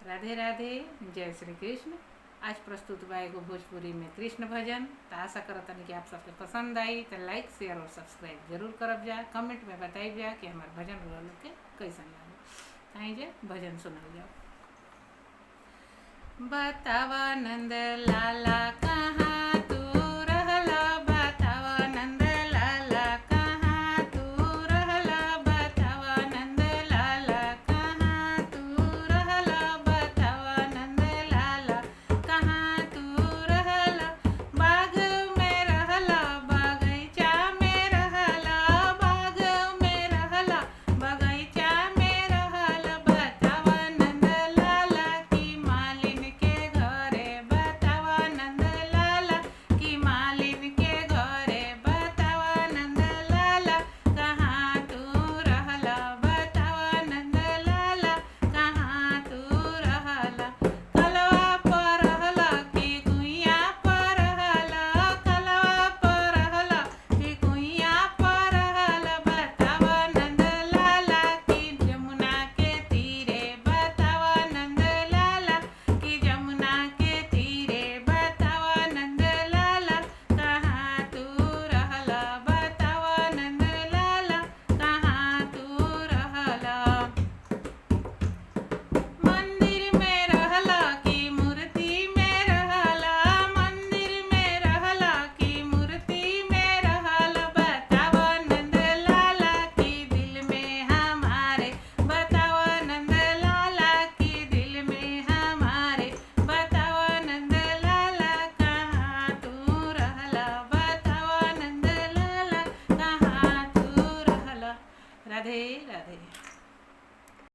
राधे राधे, जय श्री कृष्ण। आज प्रस्तुत बा एगो भोजपुरी में कृष्ण भजन। त आशा करतनी कि आप सबके पसंद आई त लाइक, शेयर और सब्सक्राइब जरूर करब जा। कमेंट में बताइब जा कि हमार भजन रउआ लोग के कैसन लागल। ताई जे भजन सुनल जाओ। बतावा नंद लाला कहाँ